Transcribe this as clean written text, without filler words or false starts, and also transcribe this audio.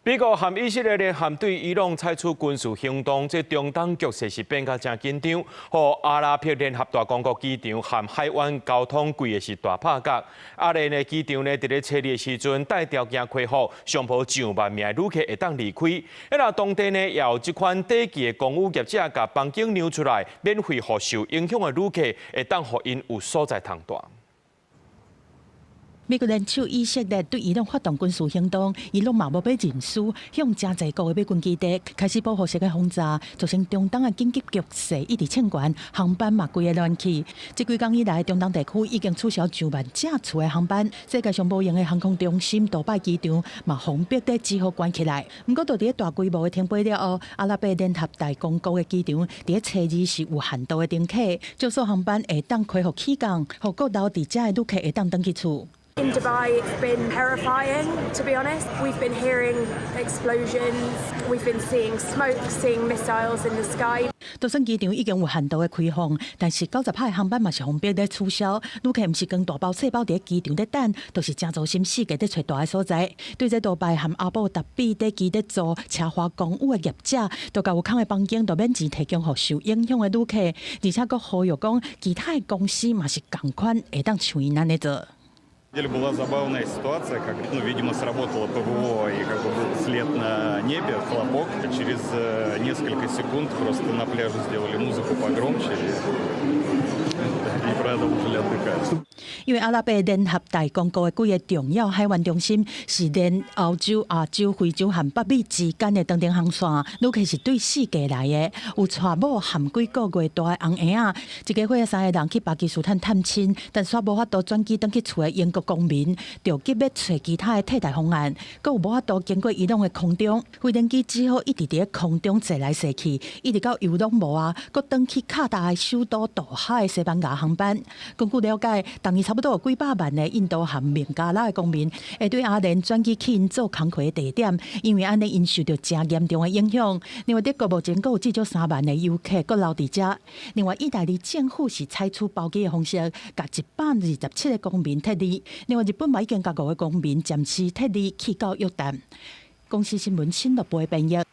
美國和以色列聯合對伊朗採取軍事行動，這中東局勢是變甲誠緊張。予阿拉伯聯合大公國機場和海灣交通規个是大拍角。阿聯的機場呢，佇咧初二的時陣帶條件開放，上無上萬名旅客會當離開。啊，若當地呢，也有這款短期的公寓業者，共房間讓出來，免費予受影響的旅客會當予𪜶有所在通蹛。美國聯手以色列對伊朗發動軍事行動，伊朗嘛無欲認輸，向誠濟國的美軍基地開始報復式的轟炸，造成中東的緊急局勢一直衝懸，航班嘛規个亂去。這幾工以來，中東地區已經取消上萬架次的航班，世界上無閒的航空中心杜拜機場嘛封閉得只好關起來。毋過，佇咧大規模的停飛了後，阿拉伯聯合大公國的機場佇咧初二是有限度的乘客，少數航班會當恢復起降，予閣留佇遮的旅客會當轉去厝。 In Dubai, it's been terrifying, to be honest. We've been hearing explosions, we've been seeing smoke, seeing missiles in the sky. 就算機場已經有限度的開放，但是90%的航班嘛是封閉咧取消。旅客毋是扛大包細包佇咧機場咧等，就是誠專心四界咧揣蹛的所在。對這杜拜和阿布達比咧機咧租奢華公寓的業者，都共有空的房間都免錢提供予受影響的旅客，而且閣呼籲講，其他的公司嘛是仝款會當像𪜶按呢做。 Деле была забавная ситуация, как, ну, видимо, сработало ПВО и как бы был след на небе, хлопок. Через несколько секунд просто на пляже сделали музыку погромче и продолжили отдыхать. 因為阿拉伯聯合大公國的幾個重要海灣中心是連歐洲、亞洲、非洲和北美之間的長程航線，旅客是對四界來的，有娶某和幾個月大的翁嬰仔，一家伙三个人去巴基斯坦探親，但煞無法度轉機轉去厝的英國公民，就急欲揣其他的替代方案，閣有無法度經過伊朗的空中，飛行機只好一直佇咧空中踅來踅去，一直到油攏無啊，閣轉去卡達的首都多哈的西班牙航班。根據了解，當年差不多有幾百萬的印度和孟加拉的公民會對阿聯轉機去𪜶做工課的地點，因為按呢𪜶受著誠嚴重的影響。另外，德國目前閣有至少3萬的遊客閣留佇遮。另外，意大利政府是採取包機的方式，共127個公民撤離。另外，日本嘛已經共五個公民暫時撤離去到約旦。公視新聞新樂部的編譯。